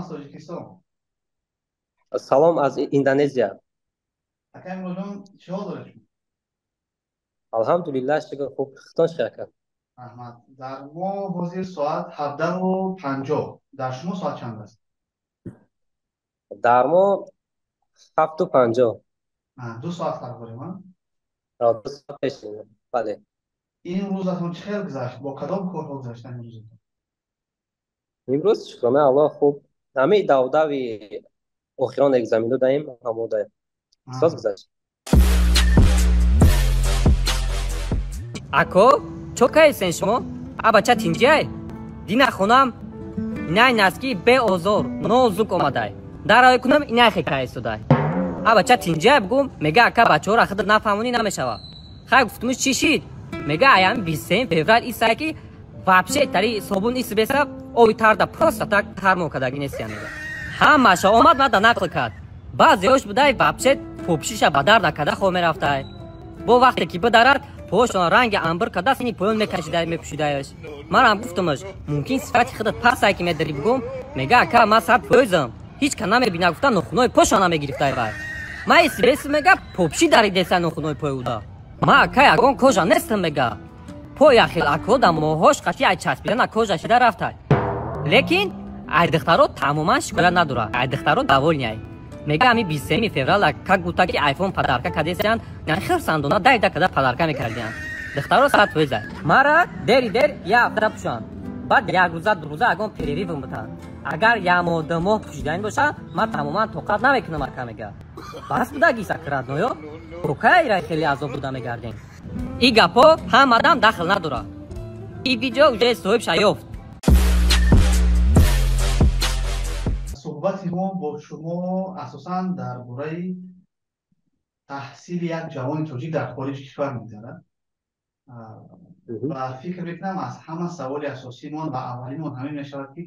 Аз Тоҷикистон. Салом аз Индонезия. Ака Имронҷон, чӣ ҳол доред шумо? Алҳамдулиллаҳ, шукр, хуб. Худтон чӣ, ака? Раҳмат. Дар мо ҳозир соат 17:50. Дар шумо соат чанд аст? Дар мо 7:50. 2 соат фарқ дорем, а? 2 соат пеш, бале. Ин рӯзатон чӣ хел гузашт? Бо кадом корҳо гузашт ин рӯзатон? Имрӯз, шукрона Аллоҳ, хуб. Ҳамаи давдави охирон экзамен додаем, ҳамода соз гузашт. Ако, чо каесен шумо? А бача тинҷиай? Дина хонам инай наски беозор нозук омадай. Дараве кунам, инай хекаесудай. А бача тинҷиай бугум, мега: «Ака, бачаҳоро худат нафаҳмонӣ, намешава». Хай, гуфтумуш, чӣ шид? Мега: «Аями 23 феврал исае ки вообще тари собун ис беса оби тарда просто так тармо кадаги нестия», мега. Ҳамаша омад мада нақл кард. Баъзеош будай, вообще попшиша ба дар накарда хоб мерафтай. Бо вақте ки бидарад, пошон ранги амбир када сини поён мекашидай, мепӯшидаяш. Манам гуфтумаш, мумкин сифати худат пасай ки медари бугум, мега: «Ака, ман 100 фоизам, ҳеҷ ка намебина», гуфта, нохунои пошон намегирифтай вай. Ма исбеси, мега, попши даридеса нохунои пои уда. Ма, ака, ягон кожа нестам, мега. Пой ахил ако да моҳош қати ай часпидана кожа шида рафтай. Лекин ай духтаро тамоман шикоят надора, ай духтаро довольный ай. Мега, ами 23 феврала как будто ки айфон подарка кадесиян, хирсандона дайда када подарка мекардиян. Духтаро 100 фоиза. Мара дери дер я ҳафта пӯшанд, баъд як рӯза, 2 рӯза ягон перерыв бутанд. Агар як моҳ, 2 моҳ пӯшидани боша, ман тамоман тоқат намекунам, ака, мега. Бас будаги сакратноё рукайра хеле азоб буда мегардем. И гапҳо ҳамадам дахл надорад. И видео уже соҳибша ёфт. Суҳбати мо бо шумо асосан дар бораи таҳсили як ҷавони тоҷик дар хориҷи кишвар мегузарад ва фикр мекунам, аз ҳама саволи асосимон ва аввалимон ҳамин мешавад, ки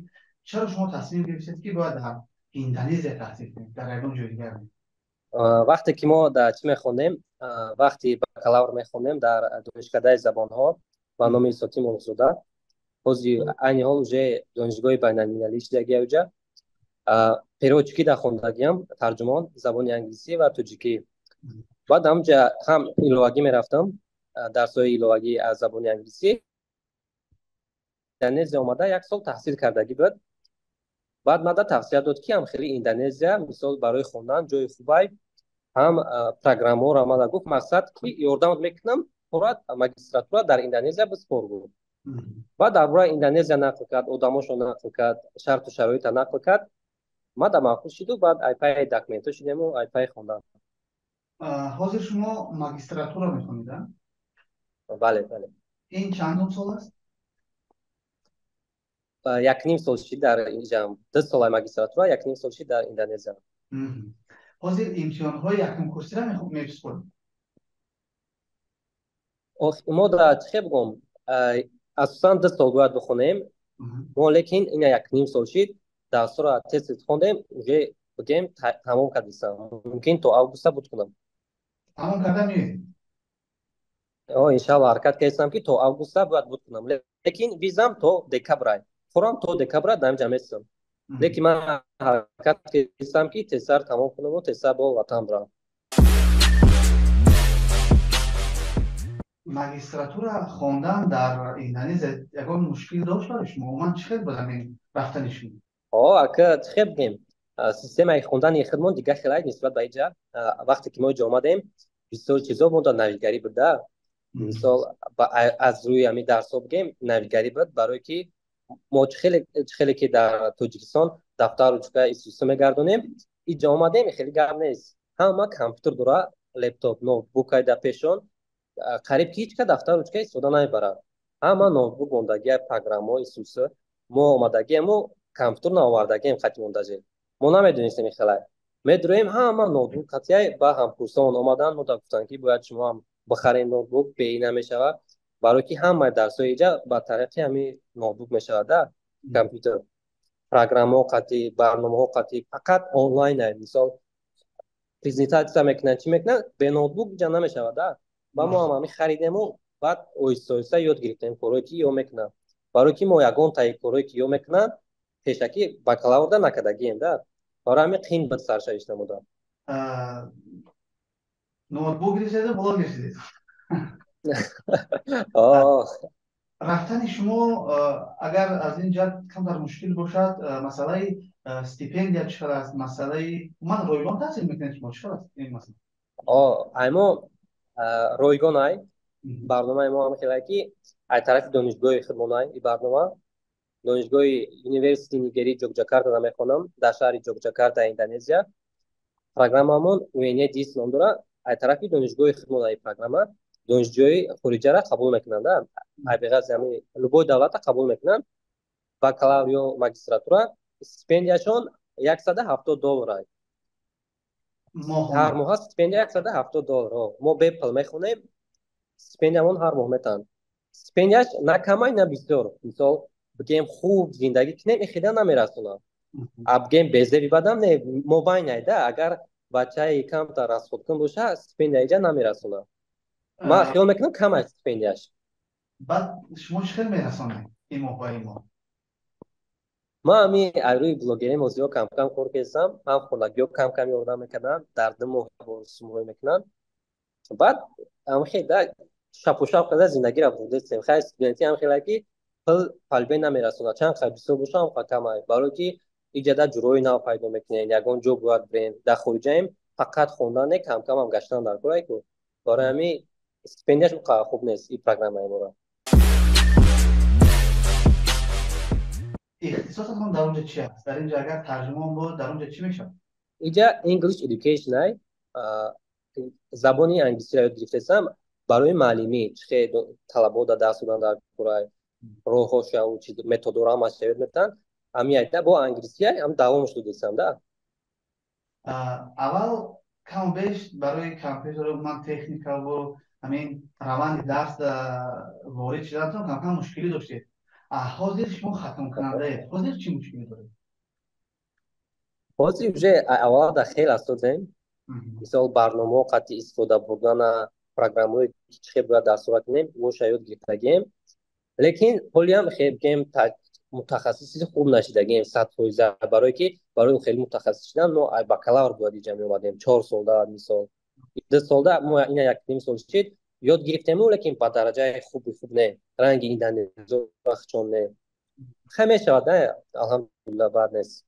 чаро шумо тасмим гирифтед, ки бояд дар Индонезия таҳсил кунед, дар ягон ҷои дигар? Вақте ки мо дар чӣ мехондем, вақти бакалавр мехондем дар донишкадаи забонҳо ба номи Сотим Улуғзода, ҳози айни ҳол уже донишгоҳи байналмилалӣ шидагия, уҷа переводчикӣ дар хондагиам, тарҷумон забони англисӣ ва тоҷикӣ. Баъд ҳамҷа ҳам иловагӣ мерафтам, дарсҳои иловагӣ аз забони англисӣ. Индонезия омада як сол таҳсил кардагӣ буд. Баъд мада тавсия дод, ки ҳам хеле Индонезия мисол барои хондан ҷои хубай, ҳам программаҳоро мада гуфт, мақсад ки ёрдамат мекунам, пурра магистратура дар Индонезия биспор, гуфт. Баъд дар бораи Индонезия нақл кард, одамошо нақл кард, шарту шароита нақл кард, мада маъқул шиду, баъд айпаи документҳо шидему айпаи хондан. Ҳозир шумо магистратура мехонед? Бале. Ин чандум сол аст? Якним сол шид дар инҷа, 2 солаи магистратура, якним сол шид дар Индонезия. Ҳозир имтиҳонҳои якум курсиро месупоред? Мо да чӣ хел бигӯм, асосан 2 сол бояд бихонем мо, лекин ина якним сол шид, дарсҳоро тез тез хондем, уже бигем тамом кардисам, мумкин то августа буд кунам. Тамом карда меоед? Иншалло, ҳаракат кардистам, ки то августа бояд буд кунам, лекин визам то декабрай, хӯрам то декабра дар инҷа местам, лекин ман ҳаракат кардистам, ки тезтар тамом кунаму тезтар бо ватан бирам. Магистратура хондан дар Индонезия ягон мушкил дошт барои шумо? Умуман, чӣ хел буд ҳамин рафтани шумо? Ака, чӣ хел бигем, системаи хондани худмон дигар хелай нисбат ба иҷа. Вақте ки мо иҷа омадем, бисёр чизо монда навигарӣ буда. Мисол, аз рӯи ҳамин дарсҳо бигем, навигарӣ буд, барое ки мо чӣ хеле ки дар Тоҷикистон дафтар, ручка истисо мегардонем, иҷа омадем, хеле гап нест, ҳама компютер дора, лептоп, ноутбук дар пешон, қариб ки ҳеҷ ка дафтар, ручка истифода намебарад, ҳама ноутбук мондагия, программаҳо исуса. Мо омадагиему компютер наовардагием, хати мондажи мо намедонистем, хелай медуроем, ҳама ноутбук хатияй. Ба ҳамкурсаон омадан, мо гуфтанд, ки бояд шумо ҳам бихарем ноутбук, беи намешавад, барое ки ҳамаи дарсҳои иҷа ба тариқи ҳамин ноутбук мешавад, компютер, программаҳо қатӣ, барномаҳо қатӣ, фақат онлайн. Мисол, презентатсия мекунанд, чӣ мекунанд, бе ноутбук иҷа намешавад. Ба мо ҳам ҳамин харидему, баъд оҳиста оҳиста ёд гирифтем корҳое ки ё мекунанд, барое ки мо ягон таи корҳое ки ё мекунанд. Пешакӣ бакалаврда накардагием да, барои ҳамин қин буд саршавиш намуда. Ноутбук гирифтеду блог гирифтед. Рафтани шумо агар аз ин ҷиҳат камтар мушкил бошад, масъалаи стипендия чӣ хел аст? Масъалаи умуман ройгон таҳсил мекунед шумо, чӣ хел аст ин масъала? Ай мо ройгон ай барномаи мо ҳам хеле ки ай тарафи донишгоҳи худмон ай. И барнома донишгоҳи Universiti Негери Ҷокҷакарта мехонам, дар шаҳри Ҷокҷакарта, Индонезия. Программамон УНЕ ДИС ном дорад. Ай тарафи донишгоҳи худмон ай программа донишҷӯи хориҷара қабул мекунанд, ай беғарзи ҳами любой давлата қабул мекунанд, бакалавр ё магистратура. Стипендияшон 170 доллар ай ҳар моҳа, стипендия 170 доллар. Мо бепул мехонем, стипендиямон ҳар моҳ метаҳанд. Стипендияш на камай, на бисёр. Мисол, бигем, хуб зиндагӣ кунем, ихида намерасонад, а бигем, безеби бадам не, мобайнай да. Агар бачаи камтар расходкун боша, стипендия иҷа намерасонад. Ман хиёл мекунам, камай стипендияш. Баъд шумо чӣ хел мерасонед ин моҳ ба ин моҳ? Ман ҳами аз рӯи блогерӣ мозиҳо камкам кор кардам, ҳам хонагиҳо камкам ёрдам мекарданд, дар 2 моҳ сумрӯй мекунанд. Баъд ҳамхел да шапу шап карда зиндагиро бурдастем. Хай, студентӣ ҳам хеле ки пул палбе намерасонад, чанд қадр бисёр боша, ҳам қадр камай, барое ки иҷада ҷурои нав пайдо мекунем, ягон ҷо бояд бирем. Дар хориҷаем, фақат хондан не, камкамам гаштан дар корай ку. Барои ҳамин стипендияш хуб нест ин программаи мора. Ихтисосатон дар онҷа чи аст? Дар инҷа агар тарҷумон буд, дар онҷа чӣ мешавад? Иҷа English education ай, забони англисиро ёд гирифтесам барои маълимӣ, чӣ хел талабо да дарс додан дар корай, роҳҳошаву методҳоро ҳамаша ёд метаҳанд. Ҳамин айда бо англисия ҳам давомш додесам да. Аввал каму беш барои компютеру ман техникаву ҳамин раванди дарс ворид шудантон камкам мушкилӣ доштед. Ҳозир шумо хатмкунандаед, ҳозир чӣ мушкилӣ доред? Ҳозир уже аввалада хеле асозем. Мисол, барномаҳо қатъи истифода бурдана, программаҳое ки чӣ хел бояд дарсора кунем, моша ёд гирифтагием, лекин ҳолиам бигем, мутахассиси хуб нашидагием 100%, барое ки барои хеле мутахассис шудан мо бакалавр бояд иҷа меомадем 4 солда. Мисол, 2 солда мо ина якним сол шид, ёд гирифтему, лекин ба дараҷаи хуби хуб не, ранги индонезиёчон не. Хай, мешавад, не, алҳамдулилла, бад нест.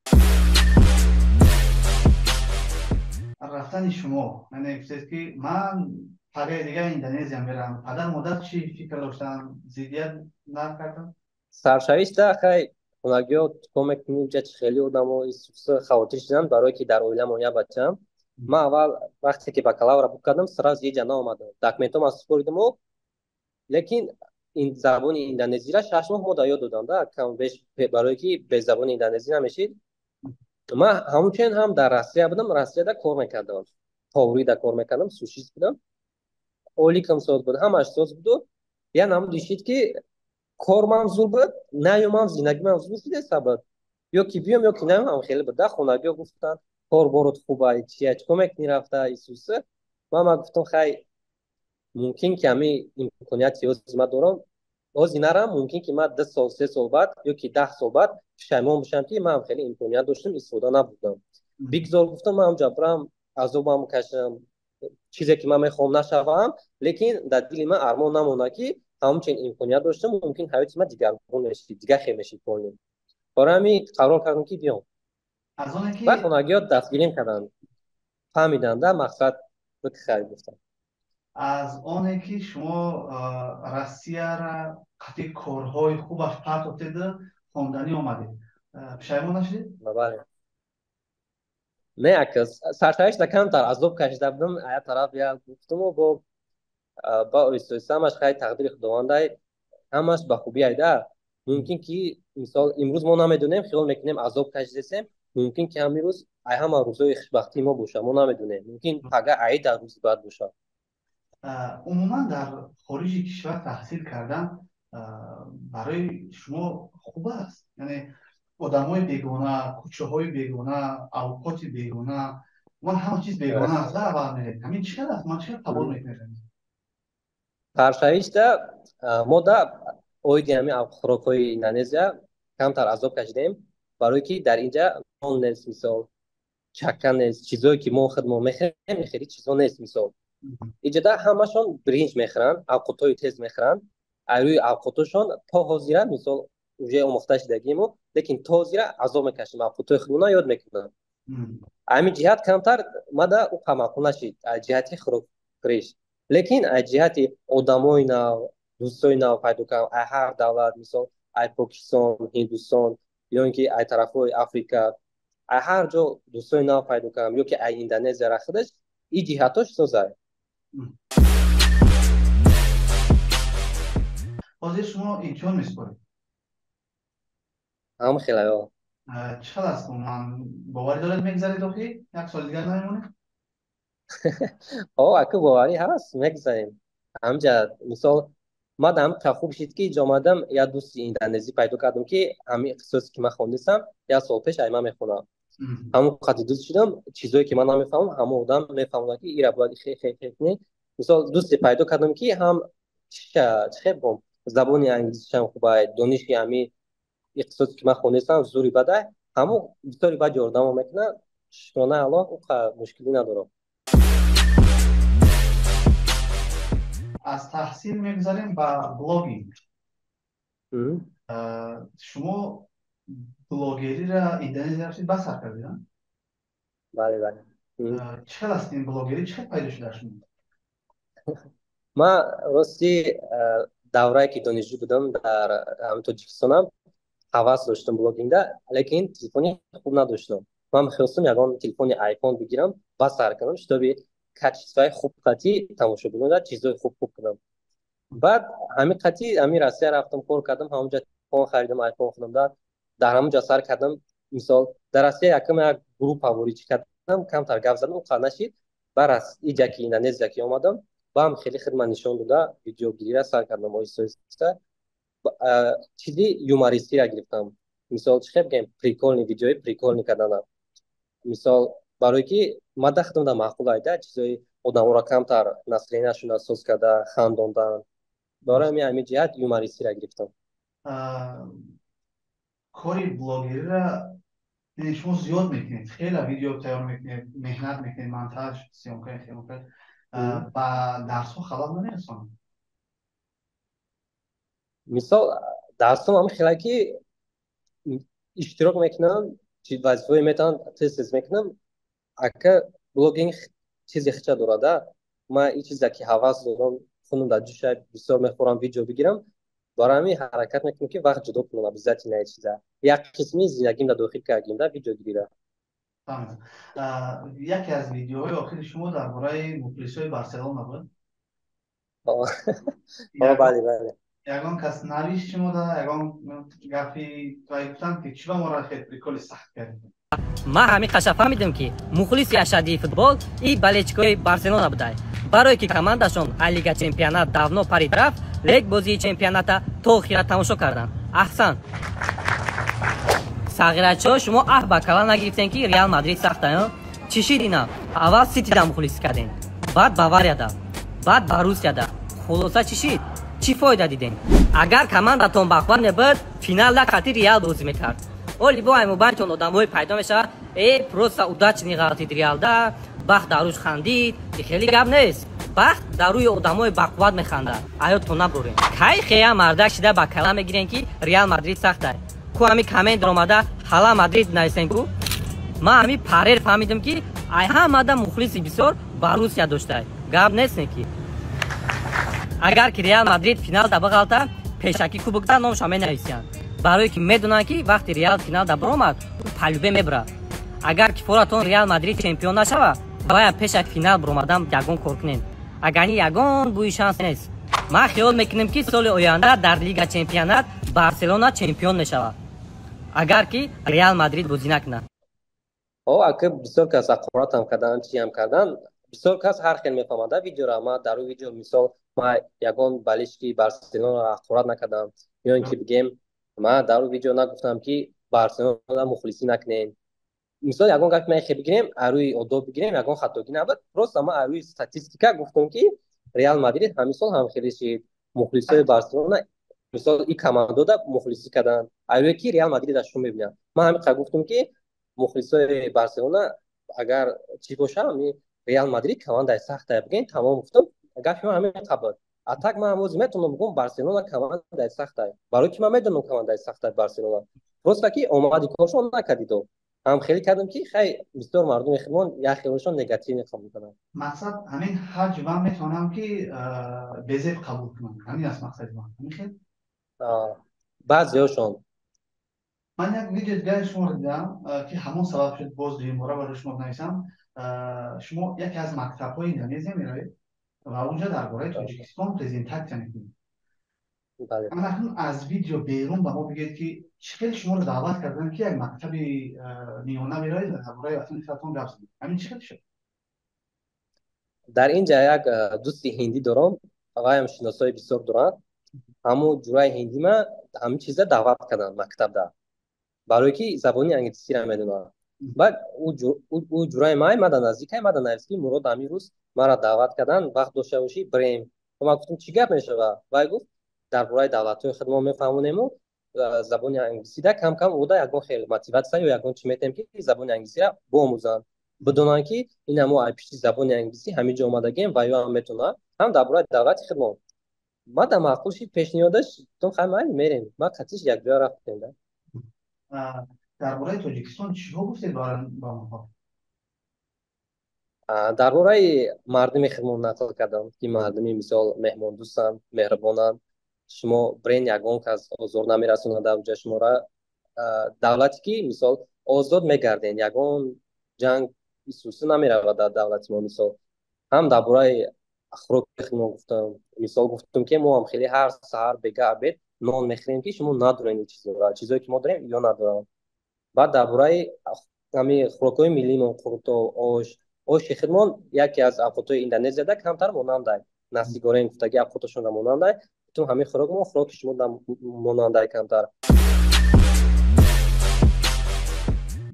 Рафтани шумо, яъне гуфтед, ки ман пагаи дигар Индонезия мерам, падар модар чӣ фикр доштанд? Зиддият накарданд? Саршависта хай, хонагиҳо чикор мекунӣ, ҷа чи хеле одамо хавотир шуданд, барое ки дар оиламон як бачаам. Ман аввал вақте ки бакалавра буд кардам, сразу иҷа наомадам, документҳоам супоридаму, лекин ин забони индонезиро 6 моҳ мо да ёд додам да камбеш, барое ки без забони индонезӣ намешид. Ман ҳамунчен ҳам дар Россия будам, Россияда кор мекардам, поварида кор мекардам, сушист будам. Оликам соз буд, ҳамаш соз буду, як намуд ишид ки кормам зур буд, наёмам, зиндагимам зур шудеса буд, ё ки биём, ё ки наёмам, хеле буд да. Хонагиҳо гуфтанд, кор борот хубай, чия, чикор мекунӣ рафта исуса? Ман гуфтам, хай, мумкин ки ҳамин имконияти ҳози ман дорам, ҳози нарам, мумкин ки ман 2 сол, 3 сол баъд ё ки 10 сол баъд пушаймон бошам, ки ман хеле имконият доштам, истифода набурдам. Бигзор, гуфтам, ман ҳамҷа бирам, азобам кашам, чизе ки ман мехоҳам нашавам, лекин дар дили ман армон намонад, ки ҳамчунин имконият доштам, мумкин ҳаёти ман дигаргун мешид, дигар хел мешид полни. Барои ҳамин қарор кардам, ки биём. Баъд хонагиҳо дастгирим карданд, фаҳмиданд да мақсад, бикхай, гуфтам. Аз оне ки шумо Россияра қатъи корҳои хубаш партофтеду хонданӣ омадед, пушаймон нашудед? Бале, не, ака, саршавишда камтар азоб кашида будам, як тараф як гуфтуму бо оҳиста оҳиста ҳамаш хай, тақдири худовандай, ҳамаш ба хубӣ айда. Мумкин ки, мисол, имрӯз мо намедонем, хиёл мекунем азоб кашидесем, мумкин ки ҳамин рӯз ай ҳама рӯзҳои хушбахтии мо боша, мо намедонем, мумкин пага ай дар рӯзи баъд боша. Умуман дар хориҷи кишвар таҳсил кардан барои шумо хуб аст? Яъне одамои бегона, кӯчаҳои бегона, авқоти бегона, умуман ҳама чиз бегона аст. Аввал меред, ҳамин чӣ хел аст? Ман чӣ хел қабул мекунед? Саршавишта мо да оиди ҳамин хӯрокҳои Индонезия камтар азоб кашидем. Барое ки дар инҷа нон нест, мисол чака нест, чизое ки мо худмон мехӯрем, хеле чизо нест. Мисол, иҷода ҳамашон биринҷ мехӯранд, авқотҳои тез мехӯранд. Рӯи авқотошон то ҳозира, мисол, уже омӯхта шидагимо, лекин то ҳозира азоб мекашем, авқотҳои худмона ёд мекунам. Ҳамин ҷиҳат камтар мада ӯ маъқул нашид аз ҷиҳати хӯрокхӯриш, лекин аз ҷиҳати одамои нав, дӯстои нав пайдо кардам аз ҳар давлат, мисол, аз Покистон, Ҳиндустон ё ин ки аз тарафҳои Африка, аз ҳар ҷо дӯстои нав пайдо кардам, ё ки аз Индонезия худаш. Ин ҷиҳатош созад. Ҳозир шумо имтиҳон месупоред? Ҳам хелаё. Чӣ хел аст? Ман боварӣ доред, мегзаред охи? Як соли дигар намемонед? О, аку боварӣ ҳаст, мегзарем. Ҳамҷа, мисол, ман ҳам хуб шид, ки иҷо омадам, як дӯсти индонезӣ пайдо кардам, ки ҳамин ихтисосе ки ман хондистам, як сол пеш ай ман мехонам. Ҳамон қадри дӯст шудам, чизое ки ман намефаҳмам, ҳамон одам мефаҳмонад, ки ира бояд хе хе хе кунӣ. Мисол, дӯсте пайдо кардам, ки ҳам чӣ хел бом, забони англисишам хубай, дониши ҳамин ихтисосе ки ман хондистам зури бадай, ҳамон бисёри баъд ёрдамо мекунад. Шукронаи Аллоҳ, ӯ мушкилӣ надорам. Аз таҳсил мегузарем ба блогинг. Шумо блогериро Индонезия рафтид, бас сар кардед? Бале, бале. Чӣ хел аст ин блогерӣ, чӣ хел пайдо шуда шумо? Ман рости даврае ки донишҷӯ будам дар Тоҷикистонам, ҳавас доштам блогингда, лекин телефони хуб надоштам. Ман мехостам ягон телефони айфон бигирам, бас сар кунам, чтобы качествои хуб қатӣ тамошо бикунам, чизои хуб хуб кунам. Баъд ҳамин қатӣ ҳамин Россия рафтам, кор кардам, ҳамонҷа телефон харидам, айфон худам дар ҳамонҷа сар кардам. Мисол, дар Россия якум як группа ворид кардам, камтар гап задам, он қадр нашид. Баъд иҷа ки Индонезия ки омадам, баам хеле хидмат нишон дода, видеогириро сар кардам оҳиста оҳиста. Чизи юмористиро гирифтам, мисол, чӣ хел бигӯем, прикольный видеои прикольный карданам. Мисол, барое ки ман да худам да маъқул айда чизои одаморо камтар настроенияшонро соз карда хандондан. Барои ҳамин ҷиҳат юмористиро гирифтам. Кори блогериро шумо зиёд мекунед, хеле видео тайёр мекунед, меҳнат мекунед, монтаж, съёмка, съёмка, ба дарсҳо халал намерасонад? Мисол, дарсҳо ҳам хеле ки иштирок мекунам, вазифаҳое метавонам, тез тез мекунам. Ака, блогинг чизи хича дорада. Ман ин чизе ки ҳавас дорам, хунам дар ҷӯша, бисёр мехӯрам видео бигирам. Барои ҳамин ҳаракат мекунам, ки вақт ҷудо кунам обязательно. Ин чиза як қисми зиндагим дар дохил кардем да видеогирира. Яке аз видеоҳои охири шумо дар бораи мухлисои Барселона буд. Бале, бале. Ягон кас навишт шумо да ягон гапи вай, гуфтанд, ки чӣ ба моро хел приколи сахт кардед? Ман ҳамин қаша фаҳмидам, ки мухлиси ашаддии футбол и болельщикои Барселона будай, барое ки командашон аз Лига Чемпионат давно парид рафт, лек бозии чемпионата то охира тамошо карданд. Аҳсан, сағирачиҳо, шумо аҳ ба кала нагирифтем, ки Реал Мадрид сахта. Чӣ шид ина? Аввал Ситида мухлисӣ кардем, баъд Баварияда, баъд Боруссияда. Хулоса, чӣ шид? Чӣ фоида дидем? Агар командатон бахвар мебуд, финалда қати Реал бозӣ мекард. Оли бо аймубантон одамҳое пайдо мешавад: «Э, просто удачный ғалтид Реалда, бахт дар рӯш хандид». Хеле гап нест, бахт дар рӯи одамҳои бақувват механдад. Аётон набурем. Кай хея мардак шида ба кала мегирем, ки Реал Мадрид сахтай ку? Ҳами коммент омада, «Ҳала Мадрид» нависем ку. Ман ҳами парер фаҳмидам, ки ай ҳамада мухлиси бисёр Боруссия доштай. Гап нестем, ки агар ки Реал Мадрид финалда бағалта, пешакӣ кубокда номша менависиянд, барое ки медонанд, ки вақти Реал финалда баромад, по-любому мебурад. Агар ки форатон Реал Мадрид чемпион нашава, бояд пеш аз финал баромадан ягон кор кунем, агар ни ягон бӯи шанс нест. Ман хиёл мекунем, ки соли оянда дар Лига Чемпионат Барселона чемпион мешавад, агар ки Реал Мадрид бозӣ накунад. О, ака, бисёр кас ҳақоратам кардан, чиам кардан. Бисёр кас ҳар хел мефаҳмада видеоро. Ма дар ӯ видео, мисол, ма ягон болельщики Барселонаро ҳақорат накардам, ё ин ки бигем, ма дар ӯ видео нагуфтам, ки Барселона мухлисӣ накунем. Мисол, ягон гапи ма хе бигирем, рӯи одоб бигирем, ягон хатогӣ набуд. Просто ма рӯи статистика гуфтам, ки Реал Мадрид ҳамин сол ҳам хеле шид, мухлисои Барселона. Мисол, и командода мухлисӣ кардан, айрӯе ки Реал Мадрида шум мебинанд. Ман ҳамин қадр гуфтам, ки мухлисои Барселона агар чӣ боша, ҳами Реал Мадрид командаи сахтая бигӯен, тамом, гуфтам. Гапи ман ҳамин қабл. А так ман ҳамози метавонам бигӯям, Барселона командаи сахтай, барои ки ман медонам, командаи сахтай Барселона, просто ки омади коршон накардидо. Ҳам хеле кардам, ки хай, бисёр мардуми худмон як хелашон негативно қабул карданд. Мақсад ҳамин ҳаҷ ман метавонам, ки безеб қабул кунам, ҳамин аст мақсади ман, ҳамин хел. Баъзеҳошон. Ман як видео дигари шуморо дидам, ки ҳамон сабаб шуд боз дуюмбора барои шумо нависам. Шумо яке аз мактабҳои Индонезия меравед ва онҷа дар бораи Тоҷикистон презентатсия мекунед. Ман акнун аз видео берун ба мо бигӯед, ки чӣ хел шуморо даъват карданд, ки як мактаби миёна меравед ва дар бораи ватани худатон гап занед. Ҳамин чӣ хел шуд? Дар ин ҷа як дӯсти ҳиндӣ дорам, ваям шиносои бисёр дорад. Ҳамун ҷураи ҳиндима ҳамин чиза даъват карданд мактабда, барое ки забони англисиро медонад. Баъд ӯ ҷураи май мада наздикай мада навист, ки Мурод, ҳамин рӯз маро даъват карданд, вақт дошта бошӣ, бирем. Ман гуфтам, чӣ гап мешавад? Вай гуфт, дар бораи давлатҳои худ мо мефаҳмонему забони англисида кам кам ода ягон хел мотиватсия ё ягон чӣ метаҳем, ки забони англисиро биомӯзанд, бидонанд, ки ин ҳамо ай пишти забони англисӣ ҳамин ҷо омадагем ва ё ҳам метавонад ҳам дар бораи давлати худмон. Мада маъқул шид пешниҳодаш, гуфтам, хай, майли, мерем. Ма қатиш якҷоя рафтем да. Дар бораи Тоҷикистон чиҳо гуфтед ба онҳо? Дар бораи мардуми худмон нақл кардам, ки мардуми, мисол, меҳмондӯстанд, меҳрубонанд. Шумо бирен, ягон кас озор намерасонад дар ҷа шуморо. Давлате ки, мисол, озод мегарден, ягон ҷанг исусу намеравад дар давлати мо. Мисол, ҳам дар бораи хӯроки худмон гуфтам. Мисол, гуфтам, ки мо ҳам хеле ҳар саҳар, бега, обед нон мехӯрем, ки шумо надорем ин чизоро, чизое ки мо дорем, ё надорам. Баъд дар бораи ҳамин хӯрокҳои миллимон, қурутоб, ош. Оши худмон яке аз авқотҳои Индонезияда камтар монандай, наси горенг гуфтаги авқоташонда монандай. Гуфтам, ҳамин хӯрок мо хӯроки шумо монандай камтар.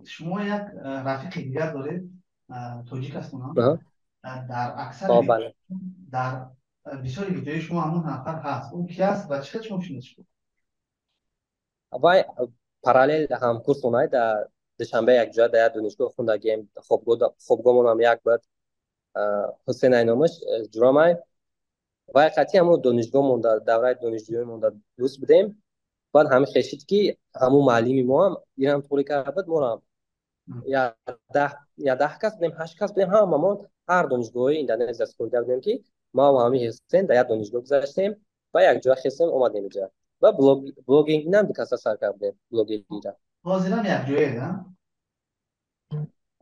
Шумо як рафиқи дигар доред, тоҷик аст онам. Дар аксар, дар бисёри видеои шумо ҳамон нафар ҳаст. Ӯ ки аст ва чӣ хел шумо шинос шуд? Вай параллел ҳамкурс онай, дар Душанбе якҷоя дар як донишгоҳ хондагием, хобгоҳмонам як буд. Ҳусен ай номаш, ҷурамай. Вай қатъи ҳамон донишгоҳ монда, давраи донишҷӯӣ монда дӯст будем. Баъд ҳамин хешид, ки ҳамун муаллими моам ирам туғри карда буд морам. Я 10 кас будем, ҳашт кас будем, ҳамамон ҳар донишгоҳҳои Индонезия супорида будем, ки ма ва ҳамин Ҳусен дар як донишгоҳ гузаштем ва якҷоя хестем, омадем инҷа ва блогингинам дукаса сар кардем, блогингира. Ҳозирам якҷояед?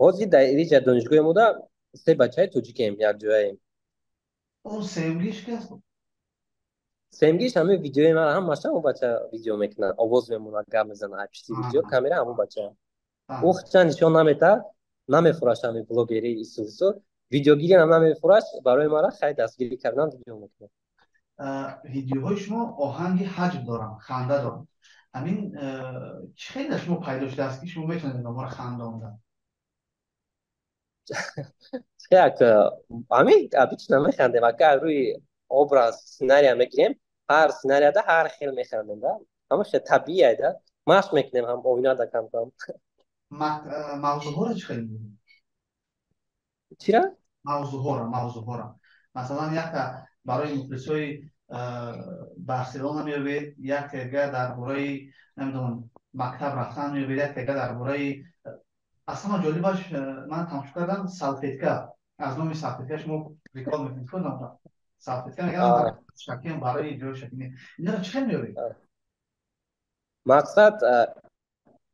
Ҳозир дар ириҷа донишгоҳи мода се бачаи тоҷикем, якҷояем. Он сеюмгиш ки аст? Сеюмгиш ҳамин видеои ман ҳамаша он бача видео мекунад, овоз мемонад, гап мезанад, ай пишти видео камера ҳамон бача. Ӯ хича нишон наметаҳад, намефураш, ҳамин блогери исусу видеогириам намефураш. Барои мара хай дастгирӣ кардан видео мекунад. Видеоҳои шумо оҳанги ҳаҷв доранд, ханда доранд. Ҳамин чӣ хел дар шумо пайдо шудааст, ки шумо метавонед номаро хандонда? Як ҳамин обычно механдем, агар рӯи образ сценария мегирем, ҳар сценарияда ҳар хел механдем да, ҳама хел табиия да, машқ мекунем ҳам оинада кам кам. Мавзӯъҳоро чӣ хел? Чира? Мавзӯъҳоро, масалан, якта барои мухлисои Барселона меёбед, яктега дар бораи, намедонам, мактаб рафтан меёбед, яктега дар бораи, аз ҳама ҷолибаш, ман тамошо кардам, салфетка, аз номи салфетка шумо прикол мекунед. Салфетка мегӯям, шакем барои ҷои шакини. Инро чӣ хел меёбед? Мақсад,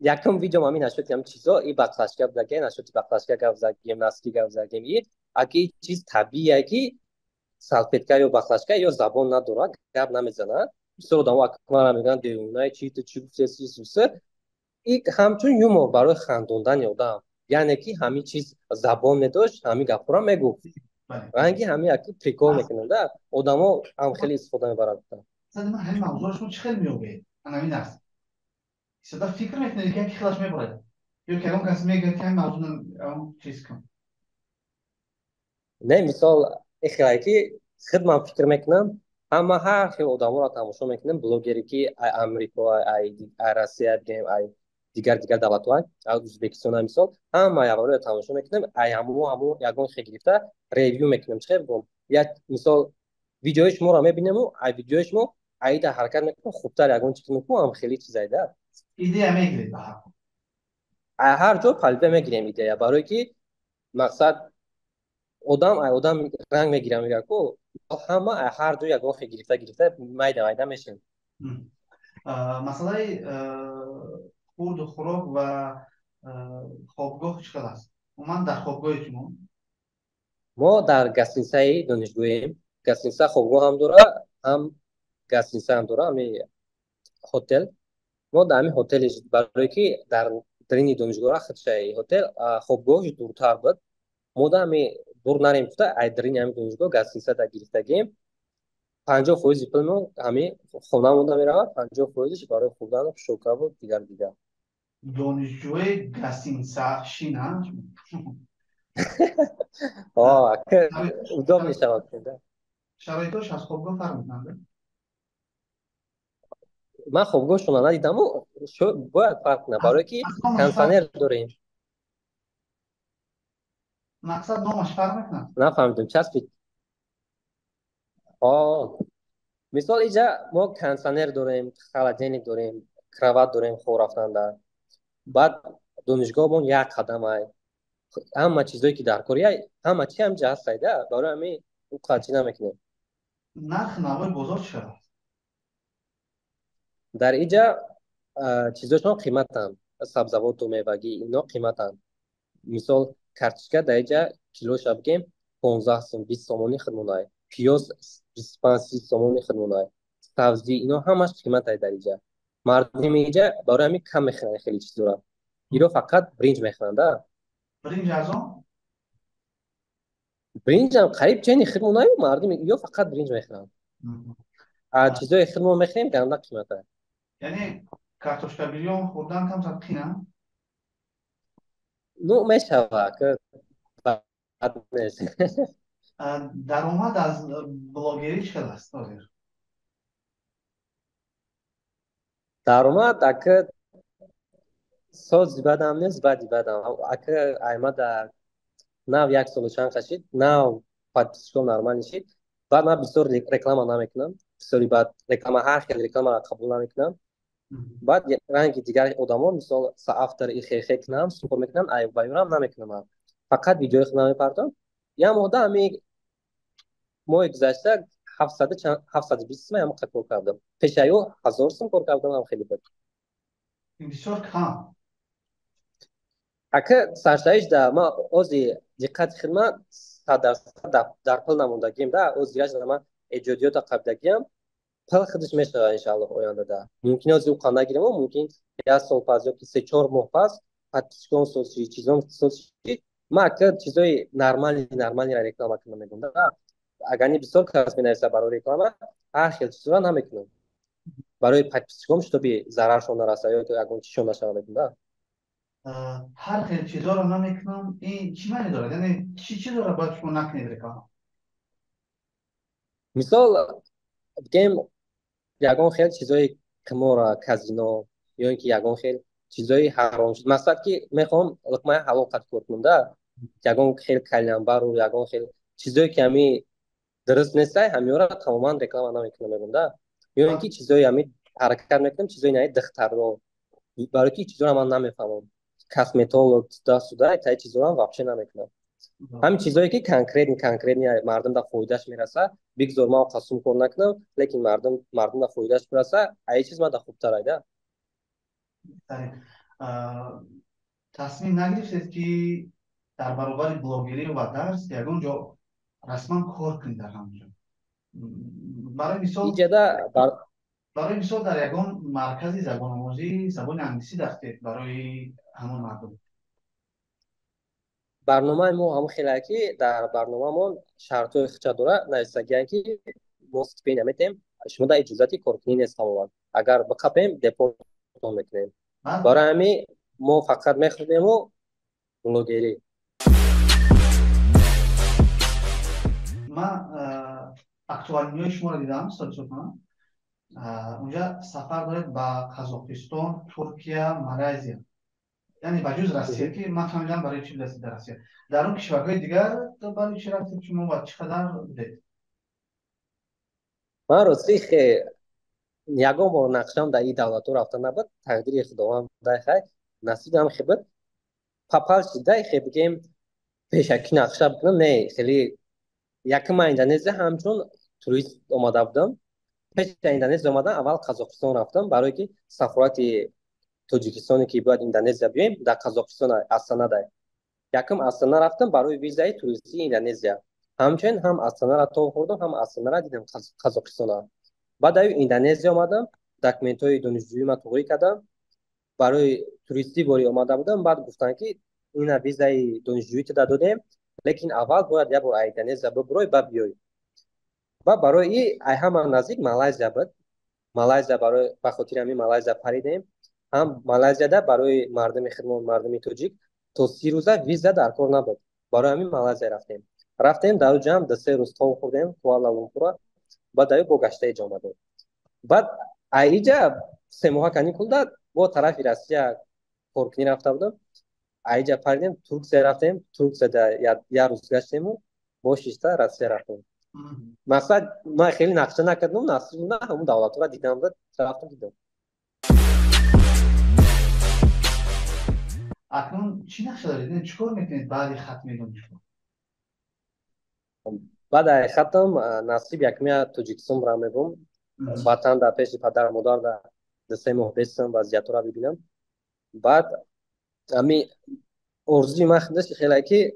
якум видеом ҳамин нашуд, ҳамин чизо и баклажка будаге, нашуди баклажка гап задем, носки гап задем. И аги чиз табиие, ки салфетка ё баклажка ё забон надорад, гап намезанад. Бисёр одамо акмара мегӯянд, девонаи чи, ту чӣ гуфтеси? И ҳамчун юмор, барои хандондани одам, яъне ки ҳамин чиз забон медошт, ҳамин гапҳоро мегуфт. Ранги ҳамин як прикол мекунанд да, одамо ҳам хеле истифода мебаранд. Ҳамин мавзӯъро шумо чӣ хел меёбед? Ҳамин аст, истода фикр мекунед, ки яке хелаш мебарад ё ки ягон кас мегӯяд, ки ҳамин мавзӯъ чиз кун? Не, мисол, ихелае ки худ ман фикр мекунам, Ҳама ҳар хел одаморо тамошо мекунем, блогере ки ай Амрико, ай Россия бигем, ай дигар дигар давлатҳо, ай Ӯзбекистон, мисол, ҳама аввалро тамошо мекунем, ай ҳамо ягон хел гирифта ревю мекунем. Чӣ хел бигӯм, як мисол видеои шуморо мебинему, ай видеои шумо айда ҳаракат мекунем, хубтар ягон чиз мекунем, ҳам хеле чизайда. Идея мегиред ба ҳар Ай ҳар ҷо палида мегирем идея, барое ки мақсад одам ай одам ранг мегирам, мегӯяд ку ҳама ай ҳар ҷо ягон хел гирифта гирифта майда майда мешем. Масъалаи хурду хӯрок ва хобгоҳ чӣ хел аст? Умуман дар хобгоҳи шумо? Мо дар гостиницаи донишгоҳем. Гостиница хобгоҳ ҳам дора, ҳам гостиница ҳам дора, ҳами хотел. Мо дар ҳамин ҳотели, барое ки дар дарини донишгоҳ худшаи ҳотел, хобгоҳш дуртар буд. Мо да ҳами дур нарем гуфта, ай дарини ҳамин донишгоҳ гостиница да гирифтагием. 50 фоизи пулмо ҳами хона монда меравад, 50 фоизиш барои хӯрдану пӯшокаву дигар дигар. Донишҷӯи гостиница шина. Удоб мешавад. Шароитош аз хобгоҳ фарқ мекунанд? Ман хобгоҳшона надидаму, бояд фарқ кунад, барое ки кондитсионер дорем. Мақсад, номаш фарқ мекунад? Нафаҳмидам, часпид. Мисол, иҷа мо кондитсионер дорем, холодильник дорем, кровать дорем хоб рафтанда. Баъд донишгоҳмон як қадамай, ҳама чизое ки дар кор, ҳама чи ҳамҷа ҳастайда, барои ҳамин ӯ қадр чӣ намекунем. Нархи навои бозор чӣ қадр аст? Дар иҷа чизошон қиматанд, сабзавоту мевагӣ ино қиматанд. Мисол, картошка дар иҷа килоша бигем 15 сум, 20 сомони худмонай, пиёз 25-30 сомони худмонай, сабзӣ ино ҳамаш қиматай дар иҷа. Мардуми иҷа барои ҳамин кам мехӯранд хеле чизора. Иро фақат бринҷ мехӯранд. Бринҷ арзон? Бринҷам қариб чени худмонаю, мардуми ё фақат бринҷ мехӯранд. Чизои худмон мехӯрем, ганда қиматай. Яъне картошка бирён хӯрдан камтар қина? Ну, мешава, бад нест. Даромад аз блогерӣ чӣ қадр аст ҳозир? Даромад ака сози бадам нест, бади бадам. Ака, аймада нав як солу чанд қашид, нав подписчиком нормал шид. Баъд ман бисёр реклама намекунам, бисёри баъд реклама, ҳар хел рекламаро қабул намекунам. Баъд ранги дигар одамо, мисол, соавтор ихехе кунам, супор мекунам, ай баёрам намекунам, фақат видеои худам мепартам. Як моҳда, ҳами моҳи гузашта, 720 сум ҳам кор кардам. Пешаё 1000 сум кор кардам, ҳам хеле буд. Бисёр кам. Ака, саршаиш да ма ози диққати хидмат 100% дар пул намондагием да, ози да ман эҷодиёта қабдагиам, пул худаш мешавад, иншааллоҳ, ояндада. Мумкин ози ӯ қанда гирем, мумкин як сол пас ёки 3-4 моҳ пас подписчикон соз ши, чизон соз ши. Ма ака чизои нормальный нормальныйро реклама кунам мегӯм да. Агар ни бисёр кас менависа барои реклама, ҳар хел чизоро намекунам барои подписчиком, чтобы зараршон нараса ё ягон чизшон нашава, мегӯм да. Ҳар хел чизоро намекунам, ин чӣ маъне дорад? Яъне чӣ чизоро бояд шумо накунед реклама? Мисол, бигем, ягон хел чизои қимора, казино ё ин ки ягон хел чизои ҳаром. Мақсад ки мехоҳам луқмаи ҳалол қад кор кунам да, ягон хел калянбару ягон хел чизое ки ҳами дуруст нестай, ҳамиёра тамоман реклама намекунам, мегӯм да. Ё ин ки чизои ҳами ҳаракат мекунам, чизои наи духтарро, барои ки чизоро ман намефаҳмам, косметолог туда-сюда, таи чизоам вообще намекунам. Ҳамин чизое ки конкретный конкретный мардум да фоидаш мераса, бигзор ман қасум кор накунам, лекин мардум да фоидаш бираса, аи чиз ман да хубтар айда. Тасмим нагирифтед, ки дар баробари блогерӣ ва дарс ягон ҷо расман кор кунед дар ҳамон ҷо? Барои мисол, иҷада барои мисол, дар ягон маркази забономӯзӣ забони англисӣ дарс диҳед барои ҳамон мардум. Барномаи мо ҳамон хеле ки дар барномаамон шартҳои хича дора, нависагиян, ки мо стипендия метем, шумо да иҷозати коркунӣ нест тамоман, агар биқапем, депортон мекунем. Барои ҳамин мо фақат мехонему блогерӣ. Ман Актуальный ҳои шуморо дидам, сторисотона. Унҷа сафар доред ба Қазоқистон, Туркия, Малайзия. Яъне ба ҷуз Россия, ки ман фаҳмидам барои чӣ будастед дар Россия. Дар он кишварҳои дигар барои чӣ рафтед шумо ва чӣ қадар будед? Ман ростӣ ягон бор нақшам дар ин давлатҳо рафта набуд. Тақдири Худованд дай хай насибам хе буд. Попал шидай хе бигем пешакӣ нақша бикунам, не, хеле якум ман Индонезия ҳамчун турист омада будам. Пеш Индонезия омадан аввал Қазоқистон рафтам, барое ки сафорати Тоҷикистоне ки бояд Индонезия биёем, дар Қазоқистон Астанадай. Якум Астана рафтам барои визаи туристии Индонезия. Ҳамчунин ҳам Астанаро тоб хӯрдам, ҳам Астанаро дидам, Қазоқистонро. Баъд аю Индонезия омадам, документҳои донишҷӯима туғрӣ кардам. Барои туристӣ бори омада будам, баъд гуфтанд, ки ина визаи донишҷӯӣ туда додем, лекин аввал бояд як бор Индонезия бибурой, баъд биёй. Ва барои ай ҳама наздик Малайзия буд. Малайзия барои ба хотири ҳамин Малайзия паридем. Ҳам Малайзияда барои мардуми хидмон, мардуми тоҷик то 30 рӯза виза дар кор набуд. Барои ҳамин Малайзия рафтем. Рафтем, дар ҷам 2-3 рӯз тоб хӯрдем Куала Лумпура, баъд аю бо гашта иҷа омадем. Баъд ай иҷа 3 моҳа каникулда бо тарафи Россия коркунӣ рафта будам. Айҷа паридем, Турксия рафтем. Турксияда як рӯз гаштему бо шишта Россия рафтем. Мақсад, ман хеле нақша накардам, насиб на ҳамун давлатҳоро дидам, рафтам, дидам. Акнун чӣ нақша доред? Чӣ кор мекунед баъди хатми донишгоҳ? Баъд ай хатм, насиб, якумя Тоҷикистон бирам, мегӯм, ватан дар пеши падару модар дар 2-3 моҳ бестам, вазъиятҳоро бибинам. Баъд ами орзуи ман худаш хеле ки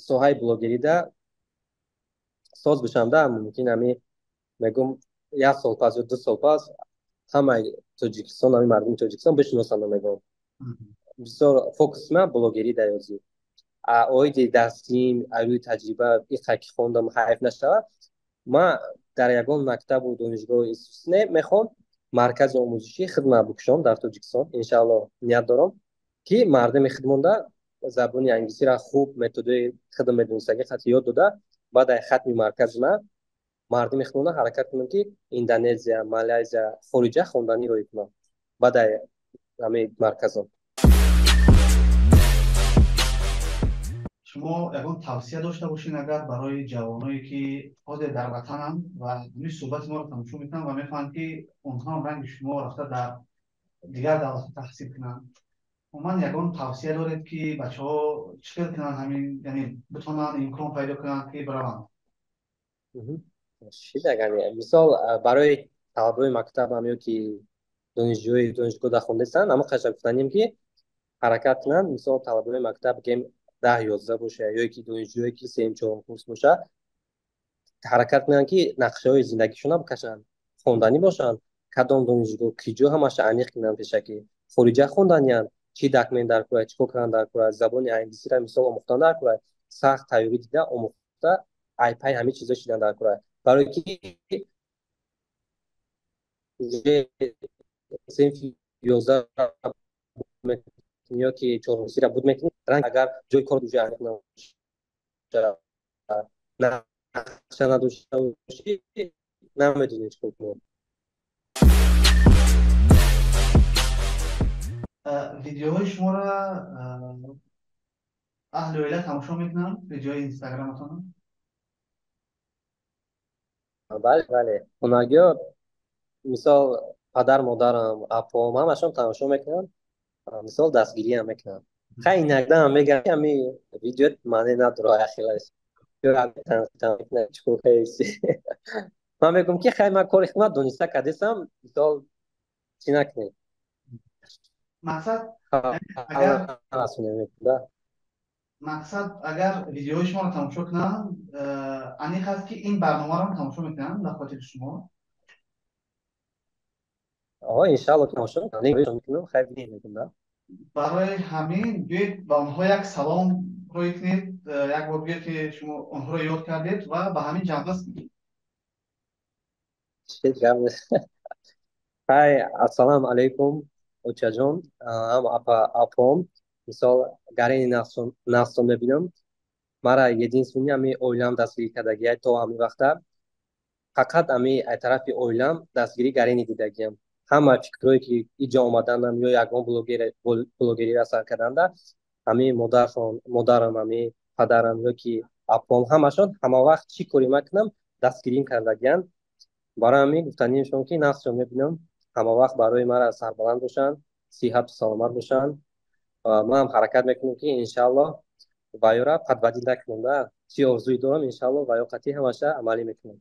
соҳаи блогерида соз бишам да. Мумкин ами мегӯм, як сол пас ё 2 сол пас ҳамаи Тоҷикистон, ҳами мардуми Тоҷикистон бишиносанд, мегӯм. Бисёр фокуси ман блогерӣ дар ёзӣ. Оиди дастим, рӯи таҷриба иқа ки хондам, ҳайф нашавад. Ман дар ягон мактабу донишгоҳи институт мехоҳам маркази омӯзишӣ хидмат бикушом дар Тоҷикистон, иншаалло. Ният дорам, ки мардуми хидмонда забони англисиро хуб, методҳои хидм медонистагӣ хати ёд дода, баъд ай хатми маркази ман мардуми хидмонда ҳаракат кунам, ки Индонезия, Малайзия, хориҷа хонданӣ роҳӣ кунам баъд ай ҳамин марказон. Шумо ягон тавсия дошта бошед агар барои ҷавоное, ки ҳозир дар ватананд ва ҳамин суҳбати моро тамошо мекунанд ва мехоҳанд, ки онҳо ҳам ранги шумо рафта дар дигар давлатҳо таҳсил кунанд, умуман ягон тавсия доред, ки бачаҳо чӣ хел кунанд ҳамин, яъне битонанд имкон пайдо кунанд, ки бираванд? Мисол, барои талабаи мактабам ё ки донишҷӯи донишгоҳ дар хондастанд, ҳама қаша гуфтанем, ки ҳаракат кунанд. Мисол, талабаи мактаб бигем 10-11 боша ё ки донишҷӯе ки сеюм, чорум курс боша, ҳаракат кунанд, ки нақшаҳои зиндагишонро бикашанд. Хонданӣ бошанд, кадом донишгоҳ, киҷо, ҳамаша аниқ кунанд пешакӣ. Хориҷа хонданиянд, чӣ документ дар кора, чӣ кор кардан дар кора, забони англисиро мисол омӯхтан дар кора, сахт тайёрӣ дида, омӯхта, ай пай ҳамин чизо шидан дар кора, барое ки синфи 11 ё ки чорумсира буд мекунӣ, ранг агар ҷои кор уже аниқ нақша надошта бошӣ, намедонӣ чӣ кор кунӣ. Видеоҳои шуморо аҳли оила тамошо мекунанд, видеои инстаграматон? Бале, хонагиҳо, мисол, падар, модарам, апом, ҳамашон тамошо мекунанд. Мисол, дастгириам мекунанд. Хай, инакдаам мегӯям, ҳами видео маъне надорад, ахилаш чикор кардеси. Ман мегӯям, ки хай, ман кори хидмат дониста кардесам, мисол, чӣ накунед. Мақсад, агар мақсад, агар видеои шуморо тамошо кунанд, аниқ аст, ки ин барномаро тамошо мекунанд ба хотири шумо. Иншаалло, тамошо мекунам. Хайр, мекунам. Барои ҳамин биёед, ба онҳо як салом рӯй кунед, як бор биёед, ки шумо онҳоро ёд кардед ва ба ҳамин ҷанбаст. Хай, ассалому алайкум, очаҷон, ҳам апа, апом. Мисол, гарени нақсон мебинам. Мара единственный ҳами оилам дастгирӣ кардагиай то ҳамин вақта. Фақат ами ай тарафи оилам дастгирӣ гарини дидагиам. Ҳама фикрое ки иҷо омаданам ё ягон блогериро сар карданда, ҳами модаршон, модарам, ҳами падарам ё ки апом, ҳамашон ҳама вақт чӣ коре макунам, дастгирим кардагиянд. Барои ҳамин гуфтаниашон ки нафсшон мебинам, ҳама вақт барои мара сарбаланд бошанд, сиҳату саломат бошанд. Манам ҳаракат мекунам, ки иншааллоҳ ваёра подводить накунам да. Чӣ орзуе дорам, иншааллоҳ ваё қатъи ҳамаша амалӣ мекунам.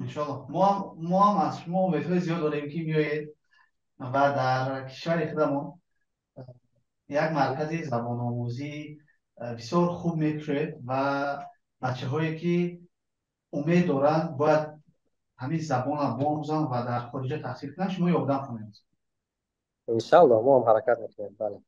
Иншоаллоҳ, мо ҳам аз шумо умедҳои зиёд дорем, ки меоед ва дар кишвари худамон як маркази забономӯзӣ бисёр хуб мекушоед ва бачаҳое ки умед доранд, бояд ҳамин забонро биомӯзанд ва дар хориҷа таҳсил кунанд, шумо ёрдам хоҳед. Иншааллоҳ, мо ҳам ҳаракат мекунем, бале.